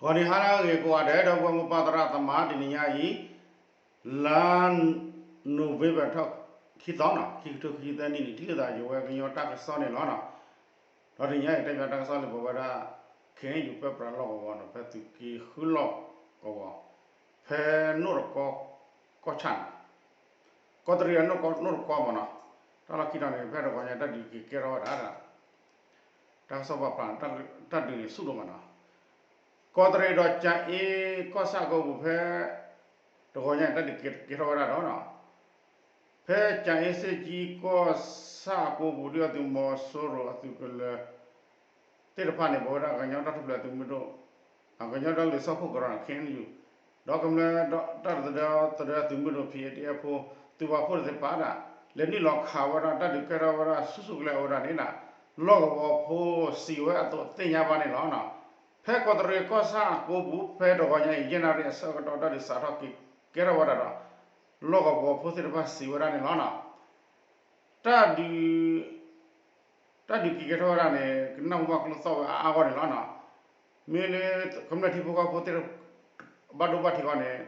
ဂီၤနံၤဟါလၢအဂ့ၤကိးဂၤဒဲး ဒီပုၢ်ဝဲၢ်မိၢ်ပၢ်သရၣ်သမါ တနံၤညါအံၤ လါနိၣ်ဝ့ဘၢၣ်ထီၣ်ခံသီနီၤ ခံကထိခံဆံသၢနံၣ်န့ၣ် ထံၣ်လိာ်သးယဝဲကညီတၢ်ကစီၣ်န့ၣ်လီၤနီၤ. ဒီးတနံၤညါအံၤ တဲပၠးတၢ်ကစီၣ်လၢပဝဲဒၣ် ခဲအံၤယပၢပြးလီၢ်ကဝီၤနီၤ ဖဲသုးက့ဃုလီၢ်ကဝီၤ ဖဲနိၣ်တကီ ကီၢ်ဆၣ်နီၤ ကီးတရံးအနိၣ်တကီမ့ၢ်နီၤ တၢ်လီၢ်ခံတီၤန့ၣ် ဖဲတဂီၤညါတၢ်ဒုးက့ၤကဲထီၣ်ဝဲဒၣ် တၢ်ကစီၣ်ပာ်ဖျါ တၢ်ဒုးန့ၣ်ဆူၣ်ဒိၣ်မးနီၤ ကီးတရံးဒီးကၠၤအ့ကီၢ်ဆၣ်အကိပူၤဖဲ တဂီၤညါန့ၣ် တၢ်ဒုးကဲထီၣ်ဝဲဒၣ်ဒီးနီၤ ဖဲကၠၤအ့စ့ၣ်ကၠံကီၢ်ဆၣ်အကိပူၤ ဒုၣ်ဒါသုးမီၤစိရိၤအသုးကလၢၤ သ့ၣ်တဖၣ်န့ၣ် ပဝဲဒၣ်ကညီတၢ်ထူၣ်ဖျဲးသုးမုၢ်ဒိၣ် ကညီဒီကလုာ်စၢဖှိၣ်ကရၢ ခ့ၣ်အဲၣ်ယူၣ် ဒီးကမျၢၢ်တၢ်တသဒၢသုးမုၢ်ဒိၣ် ဖံးအ့ဒံအဖိ သုးပာ်ဖှိၣ်သ့ၣ်တဖၣ်ဒၣ် လဲၤနုာ်လီၤခးဝဲဒၣ်တၢ်ဒုးကဲထီၣ်ဝဲဒၣ်ဆူၣ်ဆူၣ်ကလဲာ်အဝဲဒၣ်န့ၣ် လီၢ်ကဝီၤဖိစံးဝဲအသိးသ့ၣ်ညါဘၣ်န့ၣ်လီၤ. ဖဲကီးတရံးကီၢ်ဆၣ်အကိပူၤ ဖဲတဂီၤညါအံၤ ယဲၢ်နၣ်ရံၣ်အဆၢကတီၢ် တၢ်ဒုးစးထီၣ်က့ၤကဲထီၣ်ဝဲဒၣ်ဒီး လီၢ်ကဝီၤဖိသ့ၣ်တဖၣ်စံးဝဲဒၣ်န့ၣ်လီၤ. တၢ်ဒုး တၢ်ဒုးက့ၤကဲထီၣ်ဝဲဒၣ်န့ၣ် ကနၢ်ဟူဘၣ်ကျိသီၣ်ဝဲအါအါဂီၢ်န့ၣ်လီၤ. မ့ၢ်လၢ ကမျၢၢ်ထံဖိကီၢ်ဖိသ့ၣ် ဘၣ်ဒိဘၣ်ထံးဂီၢ်န့ၣ်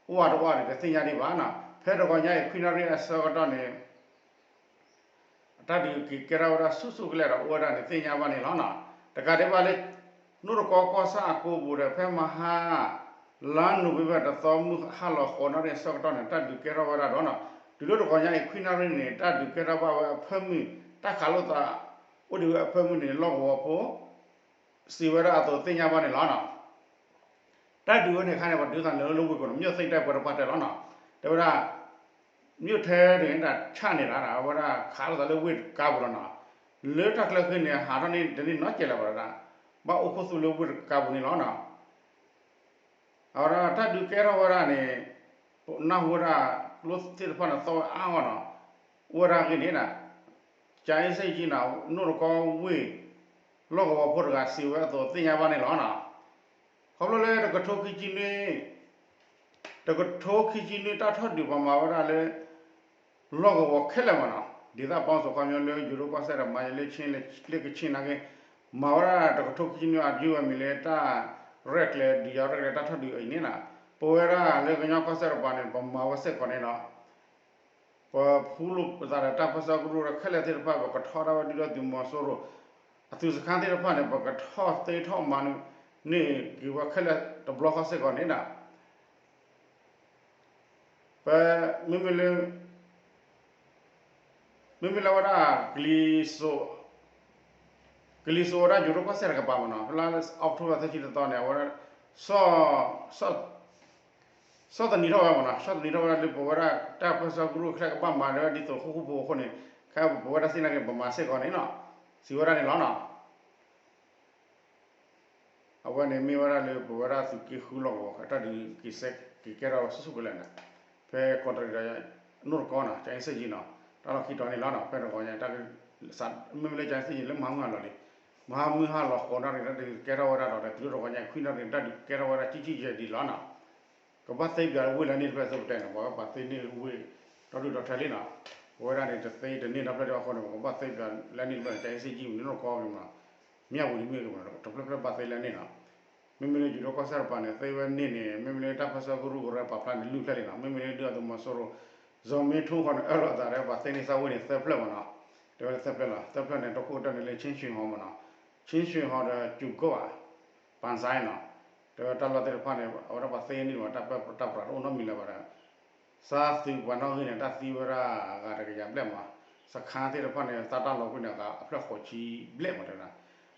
အိၣ်ဝးတအိၣ်ဝးန့ၣ် တသ့ၣ်ညါဒံးဘၣ်နီၤ. ဖဲတဂီၤညါအံၤ ခွံနၣ်ရံၣ်အဆၢကတီၢ်န့ၣ် တၢ်ဒုးက့ၤကဲထီၣ်ဝဲဒၣ်ဆူၣ်ဆူၣ်ကလဲာ်ဒီးအိၣ်ဝဲဒၣ်န့ၣ် သ့ၣ်ညါဘၣ်န့ၣ်လီၤနီၤ. တကးဒံးဘၣ်လၢ နိၣ်တကီကီၢ်ဆၣ်အကိပူၤဒီး ဖဲမဟါ လါနိၣ်ဝ့ဘၢၣ်တသီမုၢ်ဟါလီၤဃိးနၣ်ရံၣ်အဆၢကတီၢ်န့ၣ် တၢ်ဒုးကဲထီၣ်ဝဲဒၣ်ဒီးနီၤ. တုၤလၢတဂီၤညါအံၤ ခွံနၣ်ရံၣ်န့ၣ် တၢ်ဒုးကဲထီၣ်ဘၣ်ဝဲအဖၢမုၢ် တၢ်ခးလိာ်သး အိၣ်ဒံးဝဲအဖၢမုၢ်န့ၣ် လီၢ်ကဝီၤဖိ စံးဝဲဒၣ်အသိးသ့ၣ်ညါဘၣ်န့ၣ်လီၤနီၤ. တၢ်ဒုးဝဲန့ၣ်အခါန့ၣ် ပှၤဒုးသးလၢလၢဝ့ၢ်ကိးနီၤ မ့ၢ်သ့ၣ်ညါတၢ်ပှဲၤတပှၢ်တဲလီၤနီၤ. တဲဝဲဒၣ် မ့ၢ်ထဲန့ၣ်ဒၣ်ဆၣ်န့ၣ်ဒၣ် အဝဲဒၣ်ခးလိာ်သးလၢဝ့ၢ်တကါပူၤလီၤနီၤ. လၢတၢ်ချၢဃ့န့ၣ် ဟးထီၣ်န့ၣ်တန့ၢ်နီတစဲးလၢၤဘၣ်ဒၣ် ဘၣ်အိၣ်ခိၣ်သူလၢဝ့ၢ်တကါပူၤန့ၣ်လီၤနီၤ. အဝဲဒၣ်တၢ်ဒုးကဲထီၣ်ဝဲဒၣ်န့ၣ် နၢ်ဟူဝဲဒၣ် ကျိသ့ၣ်တဖၣ်န့ၣ်သီၣ်ဝဲအါဂီၢ်နီၤ. အိၣ်ဝဲဒၣ်ဂ့ၢ်န့ၣ် ကၠၤအ့စ့ၣ်ကၠံနီၤ နိၣ်တကီဝ့ၢ် လီၢ်ကဝီၤဖိတဂၤစံးဝဲအသိးသ့ၣ်ညါဘၣ်န့ၣ်လီၤနီၤ. ခီဖျိလၢတကထိခံဆံနွံ တကထိခံဆံနွံတၢ်ထီၣ်ဒုးပှၤမၤဝဲဒၣ်လၢ လီၢ်ကဝီၤခဲလၢာ်မးနီၤ ဒ်သိးပီစးခီပညီလၢယိၤဒိၣ်ကီၢ်စဲၣ်ဒီးမၤလၢ လၢကဆ့ၣ်နၣ်က့ မၤဝဲဒၣ်တကထိခံဆံနွံအဒုးဝဲမံၤလၢတၢ် ရဲၣ်ကျဲၤဒုးယၤရဲၣ်ကျဲၤတၢ်ထီၣ်ဒုးအံၤန့ၣ်နီၤ ပဝဲဒၣ်လၢကညီကီၢ်စဲၣ်တပၤန့ၣ် ပမၤဝဲစ့ၢ်ကီးန့ၣ်နီၤ ပဖူလိာ်ပသးဒီးတၢ်ပၢဆှၢကရူၢ်ဒီးခဲလၢာ်သ့ၣ်တဖၣ် ပကထီဒါဝဲဒုၣ်ဒါသုးမီၤစိရိၤ အသုးစခါသ့ၣ်တဖၣ်န့ၣ် ပကထီၣ်သ့ထီၣ်မၤန့ၢ်က့ၤဝဲခဲလၢာ်တဘျီဃီစ့ၢ်ကီးန့ၣ်နီၤ ပ မ့မ့ၢ်လၢ မ့မ့ၢ်လၢဝဲဒၣ် ကလံၤစိးဝဲဒၣ်ယိၤဒိၣ်ကီၢ်စဲၣ်တကပၤမးနီၤ ဖဲလါ October သၢဆံတသီန့ၣ် အဝဲဒၣ် ဆီၣ်သနံးထီၣ်ဝဲမးနီၤ ဆီၣ်သနံးထီၣ်ဝဲဒၣ်လၢပဝဲဒၣ်တၢ်ပၢဆှၢကရူၢ်ခဲလၢာ်ကဘၣ်မၤဝဲဒ်သိးဃူဃူဖိးဖိးအဃိန့ၣ် ခဲပဝဲဒၣ်သ့ၣ်နာ်က့ ပမၤစ့ၢ်ကီးန့ၣ်နီၤ စံးဝဲဒၣ်န့ၣ်လီၤနီၤ အဝဲန့ၣ်မ့ၢ်ဝဲဒၣ်လၢပဝဲဒၣ်သုးက့ဃုလီၢ်ကဝီၤ တၢ်ဒုးက့ၤစဲက့ၤကဲထီၣ်ဝဲဆူၣ်ဆူၣ်ကလဲာ်န့ၣ် ဖဲကီးတရံးဒီး နိၣ်တကီနီၤ ကၠၤအ့စ့ၣ်ကၠံနီၤ တၢ်လီၢ်ခံတီၤန့ၣ်လီၤနီၤ ဖဲတဂီၤညါ မ့မ့ၢ်လၢကၠၤအ့စ့ၣ်ကၠံလၢမဟါမုၢ်ဟါလီၤလံ မဟါမုၢ်ဟါလီၤဃိးနၣ်ရံၣ် တၢ်ဒုးကဲထီၣ်ဝဲဒၣ်ဒီး တုၤလၢတဂီၤညါခွံနၣ်ရံၣ် တၢ်ဒုးကဲထီၣ်ဝဲဒၣ်ကံၣ်ကံၣ်ယဲၢ်ဒံးလီၤနီၤ ကဘၣ်သ့ပၠးဝ့ၢ်လၢန့ၣ်တဖျၢၣ်အသိးပတဲန့ၣ် ပှၤဘၣ်ပာ်သ့န့ၢ်ဝ့ၢ်ဒီဒူၣ်ဒီထၢလံနီၤ ပဝဲဒၣ်န့ၣ် တသ့တန့ၢ်ဒီဖျၢၣ်ဒံးအဃိန့ၣ် ပကဘၣ်သ့ပၠးလၢန့ၣ်တဖျၢၣ်န့ၣ် ကၠၤအ့စ့ၣ်ကၠံမ့ၢ်နီၤ နိၣ်တကီမ့ၢ်နီၤ မ့ၢ်ဝံၤန့ၣ်မ့ၢ်ကမ့ၢ်နီၤ တဖျၢၣ်ဖျၢၣ်ဘၣ်သ့လၢန့ၣ်နီၤ မ့မ့ၢ်လၢယိၤဒိၣ်ကီၢ်စဲၣ်တပၤန့ၣ် သ့ဝဲန့ၢ်န့ၣ် မ့မ့ၢ်လၢတၢ်ပၢဆှၢကရူၢ်ကရၢပာ်ဖျါန့ၣ် လွံၢ်ဖျၢၣ်လံနီၤ မ့မ့ၢ်လၢဒုၣ်ဒါသုးမီၤစိရိၤ စီၤမ့ထိဃီန့ၣ် အၢၣ်လီၤအသးဒီးပာ်သ့န့ၢ်သၢဝ့ၢ်န့ၣ် သၢဖျၢၣ်မ့ၢ်နီၤ တဲဝဲလၢသၢဖျၢၣ်လီၤ သၢဖျၢၣ်န့ၣ် တခိၣ်တၢၢ်န့ၣ်လၢ ခ့ၣ်ဆှံၣ်ဟီမ့ၢ်နီၤ ခ့ၣ်ဆှံၣ်ဟီဒီး ကၠူၤကိၣ်ဧါ ပၣ်စဲနီၤ တဲဝဲတၢ်လီၢ်သ့ၣ်တဖၣ်န့ၣ် အဝဲဒၣ်ပာ်သ့န့ၢ်ဘၣ် တၢ်ပၢတၢ်ပြးတအိၣ်နီတမံၤလၢၤဘၣ်ဒီး စၢ်သုးပှၤနီၣ်ဂံၢ်န့ၣ် တၢ်သံဝဲဒၣ်အဂၤတကယၤဘျဲၣ်မး စခါသ့ၣ်တဖၣ်န့ၣ် သးတၢ်လီၤကွံာ်န့ၣ် အဂၤအဖျၢၣ်ဃိးဆံဘျဲၣ်မးတဲဝဲဒၣ်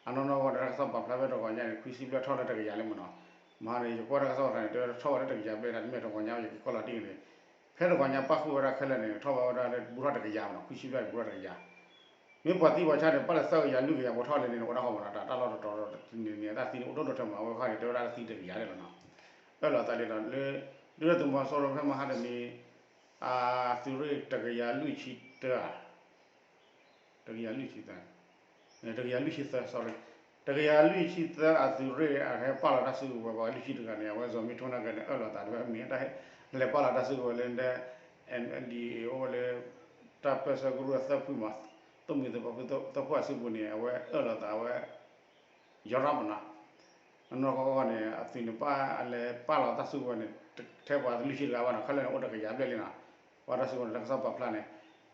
အနီၢ်နီၢ်ဂီၢ်ဒီးတၢ်ကစီၣ်ပာ်ဖျါဖဲတဂီၤညါန့ၣ် ခွံဆံဘျဲၣ်ထီၣ်လၢတကယၤလံမ့ၢ်နီၤ မဟါန့ၣ် ယကွၢ်တၢ်ကစီၣ်တခါန့ၣ် တဲဝဲထီၣ်ဝဲလၢတကယၤဘျဲၣ်ဒၣ်တမ့ၢ်တဂီၤညါ ယက့ၤကွၢ်လီၤတံၢ်န့ၣ် ဖဲတဂီၤညါပၣ်ဃုာ်ဝဲဒၣ်ခဲလၢာ်န့ၣ် ထီၣ်ဝဲဒၣ်လၢဘူးထီၣ်တကယၤမ့ၢ်နီၤ ခွံဆံဘျဲၣ်ဘူးထီၣ်တကယၤ မ့ၢ်ပှၤသံပှၤဆါန့ၣ် ပၣ်လၢသၢကယၤလွံၢ်ကယၤဘူးထီၣ်လၢန့ၣ် အိၣ်ဒၣ်ဃီမ့ၢ်နီၤ တၢ်လီၢ်တတီၤန့ၣ် တၢ်သံန့ၣ် အိၣ်ဒိၣ်ဒိၣ်ထဲမး အဝဲခါန့ၣ် တဲဝဲဒၣ်တၢ်သံတကယၤလံလီၤနီၤ အၢၣ်လီၤသးလံဒီး လၢ ဒုၣ်ဒါသုးမီၤစိရိၤဖဲမဟါတနံၤ အသုးရ့ၣ်တကယၤလွံၢ်ဆံတၢဧါ တကယၤလွံၢ်ဆံသၢ တကယၤလွံၢ်ဆံသၢ sorry တကယၤလွံၢ်ဆံသၢအသုးရ့ၣ်အဟဲပာ်လီၤတၢ်စုကဝဲၤပှၤလွံၢ်ဆံတဂၤန့ၣ် အဝဲစီၤမ့ထိနာ်က့န့ၣ် အၢၣ်လီၤသးတဝဲမ့ၢ်တၢ်လဲၤပာ်လီၤတၢ်စုကဝဲၤလၢဒဲ NLD အိၣ်ဝဲလၢ တၢ်ပၢဆှၢကရူၢ်အသၢဖုမး သိၣ်မှံၤသပှၢ်ဖုသၢဖုအစုပူၤန့ၣ် အဝဲအၢၣ်လီၤသးအဝဲ ယီၤရၣ်မနီၤ နီၢ်နီၢ်ကီၢ်ကီၢ်န့ၣ် အသုးန့ၣ်ပၢ်အလဲၤပာ်လီၤတၢ်စုကဝဲၤန့ၣ် ထဲပှၤတလွံၢ်ဆံတဂၤဘၣ်နီၤ ခဲလၢာ်န့ၣ်အိၣ်တကယၤဘျဲၣ်လံနီၤ, ပှၤတၢ်စုကဝဲၤန့ၣ် တၢ်ကစီၣ်ပာ်ဖျါန့ၣ်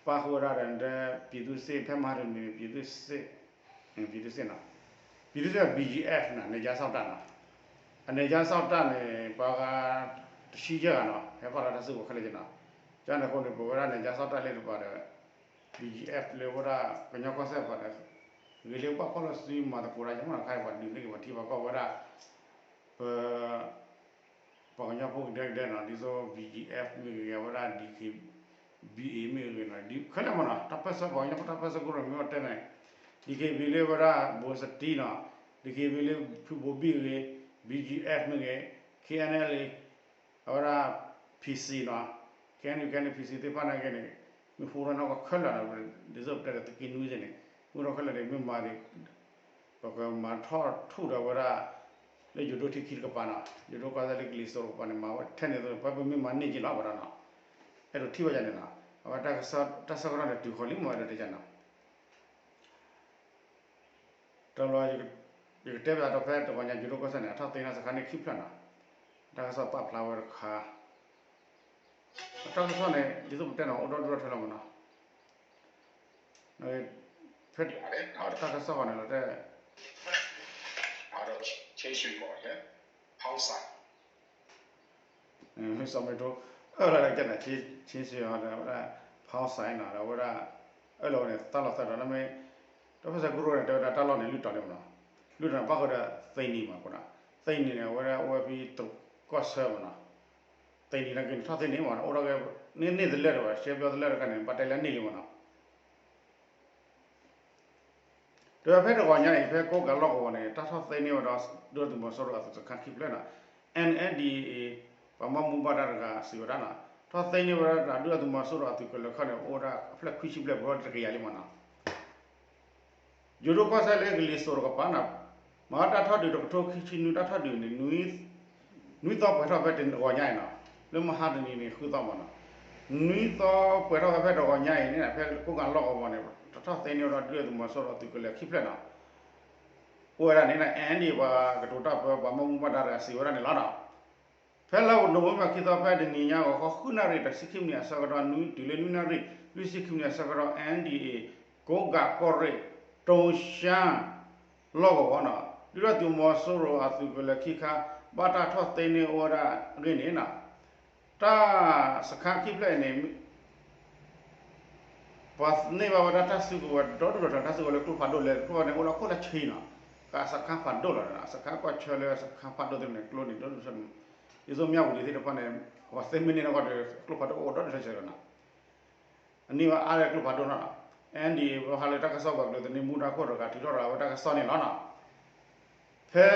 ပၣ်ဃုာ်ဝဲဒၣ်ဒီး ပြည်သူ့စစ် ဖဲမဟါတနံၤန့ၣ် ပြည်သူ့စစ် ပြည်သူ့စစ်နီၤ, ပြည်သူ့စစ် BGF နီၤ နယ်ခြားစောင့်တပ်နီၤ, အ နယ်ခြားစောင့်တပ်န့ၣ် ပှၤဂၤတဆံယဲၢ်ဂၤနီၤ ဟဲပာ်လီၤတၢ်စုကဝဲၤခဲလၢာ်နီၤ, ကန့ၣ်အဃိန့ၣ် ပဝဲဒၣ် နယ်ခြားစောင့်တပ် လၢတပၤဒီး BGF လၢဝဲဒၣ် ကညီကီၢ်စဲၣ်ပၤဒီး ဂ့ၤလၢပှၤဖီၣ်လီၤစုမၤသကိးတၢ် ယမ့ၢ်ခါအံၤ ပှၤဒုးန့ၢ်က့ၤပှၤထံပှၤကီၢ်ဝဲဒၣ် ပ ပှၤကညီဖိကဒဲကဒဲနီၤ ဒ်သိး BGF မ့ၢ်ဂ့ၤ အဝဲဒၣ် DKBA မ့ၢ်ဂ့ၤနီၤ ခဲလၢာ်မ့ၢ်နီၤ တၢ်ပၢၢ်ဆၢ ပှၤကညီဖိတၢ်ပၢၢ်ဆၢကရူၢ်မ့ၢ်အီၤတဲန့ၣ် DKBA လၢဝဲဒၣ် ဘိစတံနီၤ DKBA လၢဖုဘိဘံၣ်ဂ့ၤ BGF မ့ၢ်ဂ့ၤ KNLA အဝဲဒၣ် PC နီၤ KNU KNPC သ့ၣ်တဖၣ်နာ်က့န့ၣ် မ့ၢ်ဟူထီၣ်နီၢ်ကီၢ်ခဲလၢာ်နီၤ ဒ်သိးပတဲဒီးသုးက့နွံသ့ၣ်န့ၣ် မ့ၢ်ဟူထီၣ်ခဲလၢာ်န့ၣ် မ့ၢ်မၤန့ၣ် ပကမၤထီၣ်ထူၣ်ဒီးဝဲဒၣ် လၢယိၤဒိၣ်ထံခံတကပၤနီၤ ယိၤဒိၣ်ကီၢ်စဲၣ်လၢကလံၤစိးတကပၤန့ၣ် မၤဝဲထဲန့ၣ်သိး ပှၤပမ့ၢ်မၤန့ၢ်က့ၤလီၤဝဲဒၣ်နီၤ အဲၣ်ဒိးထံၣ်ဝဲဒၣ်န့ၣ်နီၤ အဝဲတၢ်ကစီၣ်တၢ်ဆၢကတီၢ်န့ၣ် တုၤဃီၤလံမ့ၢ်အဲၣ်ဒိးတဲယၤနီၤ တဘျီ ယကတဲဘၣ်ဒီးဖဲတဂီၤညါ ယိၤဒိၣ်ကီၢ်စဲၣ်န့ၣ် အထီၣ်သ့န့ၢ်စခါန့ၣ်ခံဖျၢၣ်နီၤ, တၢ်ကစီၣ်ပာ်ဖျါဝဲတခါ, တၢ်ကစီၣ်န့ၣ် ဒ်သိးပတဲန့ၣ် အိၣ်ဒီဒူၣ်ဒီထၢလီၤမ့ၢ်နီၤ, ဖဲတၢ်ကစီၣ်ဃီန့ၣ်လီၤတဲ စီၤမ့ၢ်တိ အၢၣ်လီၤဒီးကဲန့ၣ် ဆ့ဆ့အီၤဒီးဝဲဒၣ် ဖီစဲနီၤ ဒီးဝဲဒၣ် အၢၣ်လီၤဝဲန့ၣ် တၢ်လီၢ်သၢဒီးန့ၣ်မ့ၢ် တၢ်ပၢၢ်ဆၢကရူၢ်န့ၣ် တဲဝဲဒၣ်တၢ်လီၢ်န့ၣ် လုၢ်တီၤန့ၣ်မ့ၢ်နီၤ, လုၢ်တီၤန့ၣ် ပၣ်ဃုာ်ဒီးသ့နံၤမ့ၢ်နီၤ, သ့နံၤန့ၣ် အဝဲဒၣ်အိၣ်ဝဲဖဲတကီၢ်ဆၢမ့ၢ်နီၤ, သ့နံၤနာ်က့န့ၣ် ထီၣ်သ့န့ၢ်မ့ၢ်နီၤ, အိၣ်ဒီးကဲ န့ၢ်သလၢာ်တဝဲ ရှဲပျီသလၢာ်တခါန့ၣ် ဘၣ်တဲလၢန့ၢ်လံမ့ၢ်နီၤ တဲဝဲဖဲတဂီၤညါအံၤ ဖဲကိးကးလီၢ်ကဝီၤန့ၣ် တၢ်ထီၣ်သ့န့ၢ်ဝဲဒီး ဒုၣ်ဒါသုးမီၤစိရိၤအသုးစခါခံဖျၢၣ်နီၤ, NDAA ပှၤဘၣ်မူဘၣ်ဒါတဂၤစံးဝဲဒၣ်နီၤ, ထီၣ်သ့န့ၢ်ဝဲဒၣ်ဒုၣ်ဒါသုးမီၤစိရိၤအသုးကလၢၤခီန့ၣ် အိၣ်ဝဲဒၣ်အဖျၢၣ်ခွံဆံဘျဲၣ် ဘူးထီၣ်တကယၤလံမ့ၢ်နီၤ, ယိၤဒိၣ်ကီၢ်စဲၣ်လၢကလံၤစိးတကပၤနီၤ, မၤတၢ်ထီၣ်ဒုးတကထိခံဆံနွံ တၢ်ထီၣ်ဒုးန့ၣ် နွံသီပှဲၤထီၣ်ဖဲတဂီၤညါအံၤနီၤ, လၢမဟါတနံၤန့ၣ် ဃုသီမ့ၢ်နီၤ, နွံသီပှဲၤထီၣ်ဖဲတဂီၤညါအံၤန့ၣ် ဖဲကိးကးလီၢ်ကဝီၤန့ၣ် တၢ်ထီၣ်သ့န့ၢ်ဝဲဒၣ်ဒုၣ်ဒါသုးမီၤစိရိၤအသုးကလၢၤခံဖျၢၣ်နီၤ, အိၣ်ဝဲဒၣ်န့ၣ် NDAA ပှၤကတိၤတၢ်ပၢ ပှၤဘၣ်မူဘၣ်ဒါတဂၤစံးဝဲဒၣ်န့ၣ်လီၤနီၤ. ဖဲလါနိၣ်ဝ့ဘၢၣ်ခံသီ ဖဲတနံၤညါဂီၤခီ ဃုနၣ်ရံၣ်တဆံခံမံးနံးအဆၢကတီၢ် နွံတုၤလၢနွံနၣ်ရံၣ် လွံၢ်ဆံခံမံးနံးအဆၢကတီၢ် NDAA ကိးကးကီၢ်ရ့ၣ် တိၤရှါ လီၢ်ကဝီၤနီၤ ဒုၣ်ဒါသုးမီၤစိရိၤအသုးကလၢၤခံခါ ဘၣ်တၢ်ထီၣ်သ့န့ၢ်အိၣ်ဝဲဒၣ်အဂ့ၢ်န့ၣ်နီၤ တၢ်စခါခံဖျၢၣ်အံၤန့ၣ် ပှၤန့ၢ်ဘၣ်ဝဲဒၣ်တၢ်စုကဝဲၤဒီဒူၣ်ဒီထၢ တၢ်စုကဝဲၤလၢကျိဖးဒိၣ်လဲၣ် ကျိဖးဒိၣ်န့ၣ် အိၣ်လၢခိၣ်လၢဆံနီၤ, ကးစခါဖးဒိၣ်လီၤနီၤ စခါကီၢ်ဆၢလၢစခါဖးဒိၣ်သ့ၣ်န့ၣ် ကျိန့ၣ်ဒီဒူၣ်ဒီထၢ ဒ်သိးမၠၣ်ဝတံၤသ့ၣ်တဖၣ်န့ၣ် ပှၤသ့မ့ၢ်န့ၢ်နီၢ်ကီၢ်ဒီး ကျိဖးဒိၣ်အိၣ်ဒီဒူၣ်ဒီထၢစ့ၢ်ကီးနီၤ အန့ၢ်ဘၣ်အါလၢကျိဖးဒိၣ်နီၤ, NDAA ပဟးလၢတၢ်ကစီၣ်ပှၤကလုာ်သန့မူဒါခိၣ်တဂၤ ထုးထီၣ်ရၤဝဲတၢ်ကစီၣ်န့ၣ်လီၤနီၤ, ဖဲ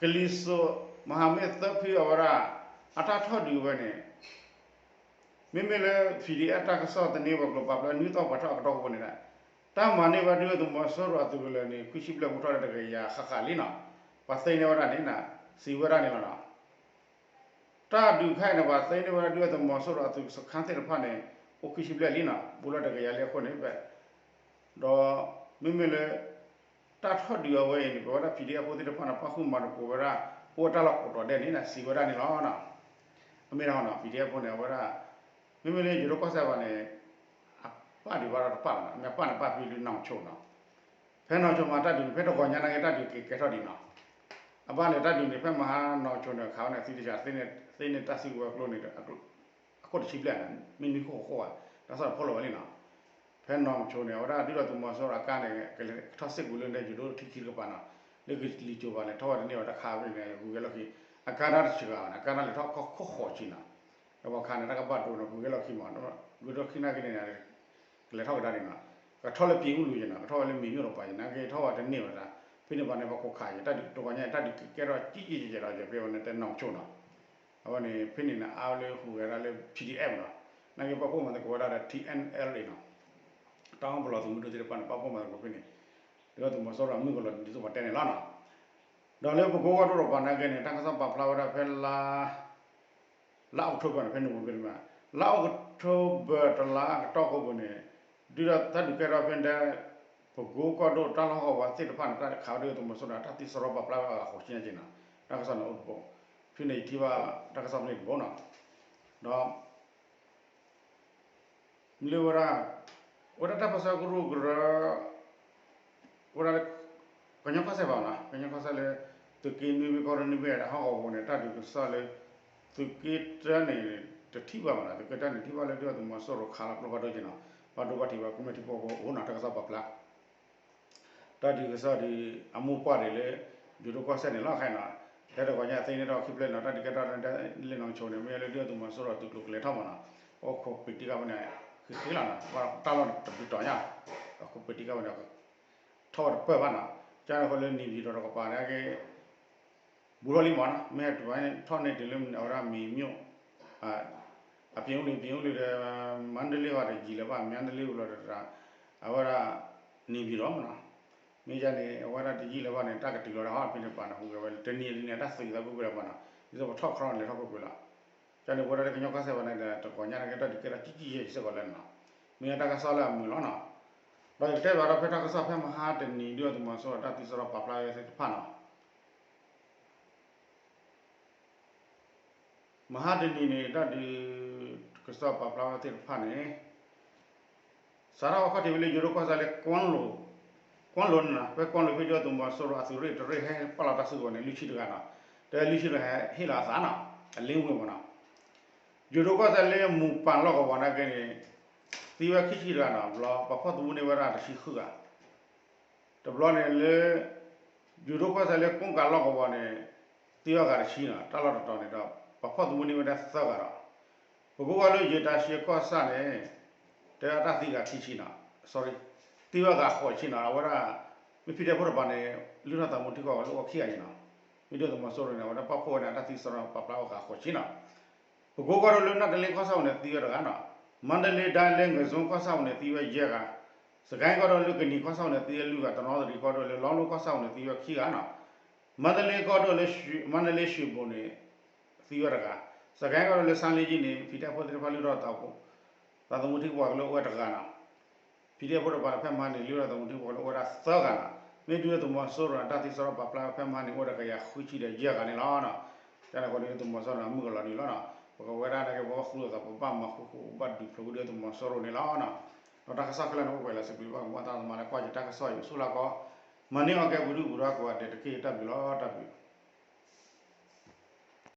ကလံၤစိး မဟာမိတ်သၢဖုအဝဲဒၣ် အတၢ်ထီၣ်ဒုးဝဲန့ၣ် မ့မ့ၢ်လၢ PDF တၢ်ကစီၣ်သန့ပှၤကလုာ်ပာ်ဖျါနွံသီပှဲၤထီၣ်အကတီၢ်ပူၤန့ၣ်ဒီး တၢ်မၤန့ၢ်ဘၣ်ဒုၣ်ဒါသုးမီၤစိရိၤအသုးကလၢၤန့ၣ် ခွံဆံဘျဲၣ်ဘူးထီၣ်ဒီးတကယၤဃၣ်ဃၣ်လံနီၤ, ပှၤသ့န့ၢ်ဝဲဒၣ်န့ၣ် စံးဝဲဒၣ်န့ၣ်လီၤနီၤ တၢ်ဒုးခါအံၤန့ၣ် ပှၤသ့န့ၢ်ဝဲဒၣ်ဒုၣ်ဒါသုးမီၤစိရိၤအသုးစခါသ့ၣ်တဖၣ်န့ၣ် အိၣ်ခွံဆံဘျဲၣ်လံနီၤ, ဘူးလၢတကယၤလံအဃိန့ၣ် ဒီးမ့မ့ၢ်လၢ တၢ်ထီၣ်ဒုးအဝဲအံၤန့ၣ် ပဝဲဒၣ် PDF ဖိသ့ၣ်တဖၣ်န့ၣ် ပၣ်ဃုာ်မၤသကိးဝဲဒၣ် အိၣ်ဝဲတၢ်လီၢ်ကိးတီၤဒဲးန့ၣ် စံးဝဲဒၣ်န့ၣ်လီၤ. အမ့ၢ်ဒ်နီၤ PDF ဖိန့ၣ် အဝဲဒၣ် မ့မ့ၢ်လၢယိၤဒိၣ်ကီၢ်စဲၣ်ဘၣ်န့ၣ် အပၣ်ဒံးဘၣ်ဒီးတပၣ်လီၤနီၤ, အမ့ၢ်ပၣ်န့ၣ်ပၣ်ဖဲလၢနီၢ်ဆိနီၤ, ဖဲနီၢ်ဆိမၤတၢ်ဒုးန့ၣ် ဖဲတဂီၤညါနာ်က့တၢ်ဒုးက့ၤကဲထီၣ်ဒံးနီၤ, အဘၣ်န့ၣ်တၢ်ဒုးန့ၣ် ဖဲမဟါနီၢ်ဆိန့ၣ် ခးဝဲန့ၣ် သံတစှၤ သ့န့ၢ်တၢ်စုကဝဲၤကျိန့ၣ် အခိၣ်တဆံဘျဲၣ်န့ၣ် မ့ၢ်နွံခိၣ်ဃိးဧါ, တၢ်ကစီၣ်တဖီၣ်လီၤဝဲလံနီၤ, ဖဲနီၢ်ဆိန့ၣ် အဝဲဒၣ်ဒုၣ်ဒါသုးမီၤစိရိၤအကါန့ၣ် ကလဲၤထီၣ်စ့ၢ်ကီးလၢန့ၣ် ယိၤဒိၣ်ထံခံတကပၤနီၤ, လၢကလံၤစိးဘၣ်န့ၣ် ထီၣ်ဝဲတန့ၢ်ဝဲတခါဝဲန့ၣ် ဂုၤကဲလီၢ်ခံ, အကါတၢ်တစှၤဘၣ်န့ၣ် အကါတၢ်လဲၤထီၣ်ခိၣ်ဃိးဆံနီၤ, ဒီးပှၤခးန့ၣ် တၢ်ကဘၣ်ဒိနီၤ ဂုၤကဲလီၢ်ခံမး, ဂုၤကဲလီၢ်ခံနာ်က့န့ၣ် ကလဲၤထီၣ်ကဒါန့ၣ်နီၤ, ကထီၣ်လၢပံၤအူလူၤယဲနီၤ ကထီၣ်ဝဲလၢမံၤမ့ၣ်အူပှၤယဲ နာ်က့ထီၣ်ဝဲတန့ၢ်ဝဲဒၣ်, ဖဲန့ၣ်ပှၤန့ၣ် ပှၤခိးခးယဲ တၢ်ဒုးတဂီၤညါ တၢ်ဒုးကဲထီၣ်ကံကံကဲကဲဒီး ယဖဲဝဲန့ၣ်တဲနီၢ်ဆိနီၤ, အဝဲန့ၣ် ဖဲန့ၣ်န့ၣ် အါဝဲလၢဟူးဂဲၤဒၣ်လၢ PDF နီၤ, နာ်က့ပာ်ဖှိၣ်မၤသကိးဝဲဒၣ်ဒီး TNLA နီၤ, တၢ်အိၣ်ပလီၢ်သုးမုၢ်ဒိၣ်သ့ၣ်တဖၣ်န့ၣ် ပာ်ဖှိၣ်မၤသကိးဖဲန့ၣ်, ဒုၣ်ဒါသုးမီၤစိရိၤအမုၢ်ကလီၤန့ၣ် ဒ်သိးပှၤတဲန့ၣ်လီၤနီၤ, ဒီးလၢပကိးကီၢ်ဒိၣ်တပၤနာ်က့န့ၣ် တၢ်ကစီၣ်ပာ်ဖျါဝဲဒၣ်ဖဲလါ လါအီးကထိဘၢၣ်န့ၣ် ဖဲန့ၣ်မ့ၢ် လါအီးကထိဘၢၣ်တလါအကတီၢ်ကိးပူၤန့ၣ် ဒုၣ်ဒါတၢ်ဒုးကဲထီၣ်ဖဲဒၣ် ပကိကီၢ်ဒိၣ်တၢ်လီၢ်ဟီၣ်ကဝီၤသ့ၣ်တဖၣ်န့ၣ် တၢ်ခးဝဲဒၣ်သုးမီၤစိရိၤဒီး တၢ်သံစရီပာ်ဖျါဝဲအဂၤဃိးဆံညါက့ၤနီၤ, တၢ်ကစီၣ်န့ၣ်အိၣ်တဘိ, ဖဲန့ၣ်ယထံၣ်ဘၣ် တၢ်ကစီၣ်ဖဲန့ၣ်တဘိနီၤ, ဒီး မ့ၢ်လၢဝဲဒၣ်, ဝဲဒၣ်တၢ်ပၢဆှၢကရူၢ်ကရၢ ဝဲဒၣ်လၢ ကညီကီၢ်စဲၣ်ဘၣ်နီၤ, ကညီကီၢ်စဲၣ်လၢ သုးက့နွံဘ့ၣ်ကီၢ်ရ့ၣ်နွံဘ့ၣ်အဟီၣ်ကဝီၤပူၤန့ၣ် တၢ်ဒုးကစီၣ်လၢ သုးက့တၢန့ၣ် တထံၣ်ဘၣ်မနီၤ, သုးက့တၢန့ၣ် ထံၣ်ဘၣ်လၢဒုၣ်ဒါသုးမီၤစိရိၤခးလီၤကျိဖးဒိၣ်က့ၤနီၤ, ဘၣ်ဒိဘၣ်ထံးဘၣ် ကမျၢၢ်ထံဖိကီၢ်ဖိအိၣ်နီၤ, တၢ်ကစီၣ်ပာ်ဖျါ တၢ်ဒုးကစီၣ်ဒုး အမိၢ်ပှၢ်ဒံးလၢ ယိၤဒိၣ်ကီၢ်စဲၣ်န့ၣ်လီၤခဲအံၤနီၤ, ထဲတဂီၤညါသ့န့ၣ်ဒီးခံဖျၢၣ်နီၤ, တၢ်ဒုးကဲထီၣ်လၢလ့ၣ်နီၣ်ကၠိန့ၣ် မ့ၢ်လၢဒုၣ်ဒါသုးမီၤစိရိၤတုၤကျိၤကျဲထီၣ်မနီၤ, အိၣ်ခိးပ့ၤတံၢ်ကါဝဲန့ၣ် ဃံးဃံးလီၤနီၤ, ဘၣ်တၢ်လီၢ်န့ၣ်တဘျုးတီၤညါ, အိၣ်ခိးပ့ၤတံၢ်ကါဝဲန့ၣ် ထီၣ်ဝဲတပၢၢ်ဘၣ်နီၤ, ကန့ၣ်ဃိလၢနံၣ်ပျံၤတီၤတကပၤန့ၣ်က့ ဘူးထီၣ်လံမနီၤ, မ့ၢ်တပၤန့ၣ် ထီၣ်န့ၢ်တုၤလၢအဝဲဒၣ်မ့ၤမျိၣ် အပြင်ဦးလွင်, ပြင်ဦးလွင်ဒီး မန္တလေးဂီၤတယံာ်လၢၤဘၣ်, မန္တလေးဝံၤလီၤဒီး အဝဲဒၣ် နေပြည်တော်မနီၤ, မ့ၢ်ယၤန့ၣ် အဝဲဒၣ်တယံာ်လၢၤဘၣ်န့ၣ် တၢ်ကတုၤလီၤဒီးဟီၣ်ဖဲန့ၣ်ပာ်န့ၣ်ဟူးဂဲၤဝဲလၢ တနံၤတနံၤန့ၣ် တၢ်သုးသးကွ့ၢ်ကွ့ၢ်လီၤမနီၤ, ဒ်သိးပထီၣ်ခရီန့ၣ် လဲၤထီၣ်ကွ့ၢ်ကွ့ၢ်လီၤ, ကန့ၣ်ပဝဲဒၣ်လၢကညီကီၢ်စဲၣ်ဘၣ်န့ၣ်ဒီး တဂီၤညါန့ၣ်ကဲထီၣ်ဒုးကဲထီၣ်ကံၣ်ကံၣ်ယဲၢ်ယဲၢ်စ့ၢ်ကီးလၢန့ၣ်နီၤ, မ့ၢ်တၢ်ကစီၣ်လၢအမုာ်လီၤနီၤ, ဒီးယကတဲဘၣ်ဒီးဖဲတၢ်ကစီၣ်ဖဲမဟါတနံၤ ဒုၣ်ဒါသုးမီၤစိရိၤတၢ်သံစရီပာ်ဖျါဝဲသ့ၣ်တဖၣ်နီၤ မဟါတနံၤန့ၣ် တၢ်ဒုးကစီၣ်ပာ်ဖျါဝဲသ့ၣ်တဖၣ်န့ၣ် စးထီၣ်အခီၣ်ထံးဝဲလၢယိၤဒိၣ်ကီၢ်စဲၣ်လၢ ကွမ်းလိၤန့ၣ်နီၤ, ဖဲကွမ်းလိၤဖဲဒုၣ်ဒါသုးမီၤစိရိၤအသုးရ့ၣ်တရ့ၣ်ဟဲပာ်လီၤတၢ်စုကဝဲၤန့ၣ် လွံၢ်ဆံတဂၤနီၤ, တဲလွံၢ်ဆံတဂၤဟဲဟ့ၣ်လီၤအသးနီၤ, အလ့ဝ့ၢ်မနီၤ, ယိၤဒိၣ်ကီၢ်စဲၣ်လၢမူၤပၢ်လီၢ်ကဝီၤနာ်က့န့ၣ် သံဝဲခံဆံတဂၤနီၤ, တဘျီပာ်ဖှိၣ်သမူန့ၢ်ဝဲဒၣ်တဆံဃုဂၤ တဘျီန့ၣ်လၢ ယိၤဒိၣ်ကီၢ်စဲၣ်လၢကိၣ်ကးလီၢ်ကဝီၤန့ၣ် သံဝဲဂၤတဆံနီၤ, တၢ်လီၢ်တတီၤန့ၣ်ဒီး ပာ်ဖှိၣ်သမူန့ၢ်ဝဲဒၣ်သၢဂၤဒီး ပကိကီၢ်ဒိၣ်ယဲၤတၢ်ဆှဲကီၢ်ဆၣ်န့ၣ် တဲဝဲဒၣ်တၢ်သံဂၤခံဆံနီၤ, sorry, သံဝဲဂၤဃိးဆံနီၤ, အဝဲဒၣ် မ့ၢ်ဖံတဲဖိတပၤန့ၣ် လုၢ်ထီၣ်သးသမူထံကီၢ်ဝဲလၢအိၣ်ခံဂၤအံၤနီၤ, မ့ၢ်ဒုၣ်ဒါသုးမီၤစိရိၤန့ၣ် အဝဲဒၣ်ပာ်ဖှိၣ်ဝဲန့ၣ် တၢ်သံစရီပာ်ဖျါဝဲဂၤဃိးဆံနီၤ ပကိကီၢ်ဒိၣ်လၢနၣ်တလ့ကီၢ်ဆၣ်ပူၤန့ၣ်သံဝဲတဂၤနီၤ, မါတလ့ဒၣ်လၢငဇိကီၢ်ဆၣ်ပူၤန့ၣ်သံဝဲယဲၢ်ဂၤ, စကဲကီၢ်ဒိၣ်လၢကနံၤကီၢ်ဆၣ်ပူၤန့ၣ်သံဝဲလွံၢ်ဂၤ, တနီသရံၣ်ကီၢ်ဒိၣ်လၢလီလိကီၢ်ဆၣ်ပူၤန့ၣ်သံဝဲခံဂၤနီၤ, မါတလ့ကီၢ်ဒိၣ်လၢ မါတလ့ရွှ့ၣ်ဘိၣ်န့ၣ် သံဝဲတဂၤ, စကဲကီၢ်ဒိၣ်လၢစါလ့ကၠံန့ၣ် ဖံတဲဖိသ့ၣ်တဖၣ်လုၢ်ထီၣ်သးသမူထံကပၤကလၢအိၣ်ဝဲတဂၤနီၤ ဖံတဲဖိတပၤဒီးဖဲမဟါန့ၣ် လုၢ်ထီၣ်သးသမူထံကပၤကလၢအိၣ်ဝဲဒၣ်သၢဂၤနီၤ, မ့ၢ်ဒုၣ်ဒါသုးမီၤစိရိၤန့ၣ် တၢ်သံစရီပာ်ဖျါဖဲမဟါန့ၣ် အိၣ်ဝဲဒၣ်ကယၤဃုဆံဒီးယဲၢ်ဂၤန့ၣ်လီၤနီၤ, ကန့ၣ်ဃိဒုၣ်ဒါသုးမီၤစိရိၤန့ၣ် အမုၢ်ကလီၤဒံးလီၤနီၤ, ပကဝဲဒၣ်နာ်က့ ပဘၣ်ဃူလိာ်သး ပဘၣ်မၤဃူဃူ ပဘၣ်ဒုးဖျိးဒုၣ်ဒါသုးမီၤစိရိၤန့ၣ်လီၤနီၤ, ဒီးတၢ်ကစီၣ်ခဲလၢာ်န့ၣ် အိၣ်ပှဲၤလၢစံးဘျုးဘၣ်ကမူၤတၢ်သမါလၢကွၢ်ယတၢ်ကစီၣ်အံၤ ပဆူၣ်လၢကီး မၤန့ၢ်အီၣ်ကဲပဒုၣ်ပဒါကိးဂၤဒဲးတက့ၢ် တၢ်ဘျုးလီၤ တၢ်ဘျုး